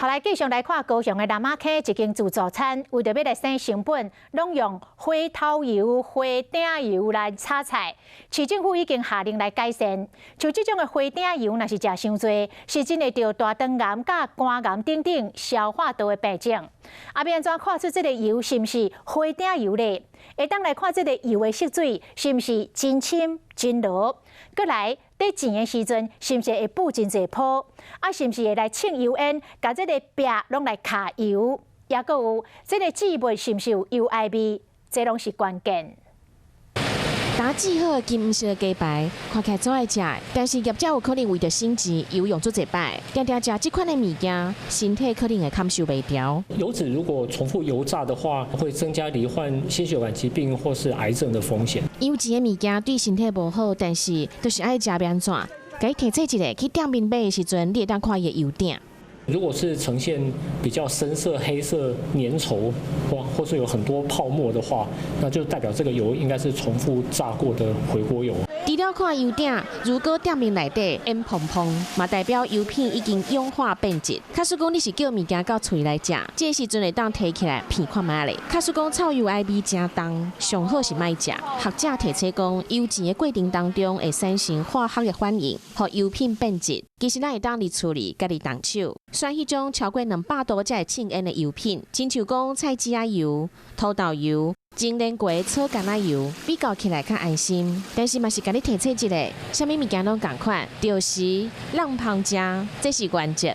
好來，繼續來看高雄的南仔坑一間自助餐，為著欲來省成本，攏用火頭油、火鼎油來炒菜。市政府已經下令來改善。像這種的火鼎油，若是食傷濟，是真會著大腸癌佮肝癌等等消化道的病症。啊，欲按怎看出這个油是毋是火鼎油咧？會當來看這个油的色水是毋是真深真濁？閣來，佇煎的時陣，是毋是會布真濟泡？啊，是毋是會來衝油煙，共這个壁攏來卡油？抑閣有這个漬物是毋是有油埃味？這攏是關鍵。打制好金色雞排，看起來足愛食，但是業者有可能為著省錢，油用足濟擺，定定食這款的物件，身體可能會堪受袂牢。油脂如果重複油炸的話，會增加罹患心血管疾病或是癌症的風險。油脂的物件對身體無好，但是就是愛食欲按怎？共你提醒一下，去店面買的時陣，你會當看伊的油鼎。如果是呈現比較深色、黑色、粘稠，或是有很多泡沫的話，那就代表這個油應該是重複炸過的回鍋油。除了看油鼎，如果店面內底煙蓬蓬，嘛代表油片已經氧化變質。假使講你是叫物件到厝來食，這個時陣會當提起來聞看覓咧。假使講臭油埃味誠重，上好是莫食。學者提醒講，油煎的過程當中會產生化學的反應，予油品變質。其實咱會當佇厝裡家己動手，選彼種超過200度才會衝煙的油品，親像講菜籽仔油、土豆油、精煉過草柑仔油，比較起來較安心。但是嘛是共你提醒一下，啥物物件攏仝款，著時櫳芳食，這是原則。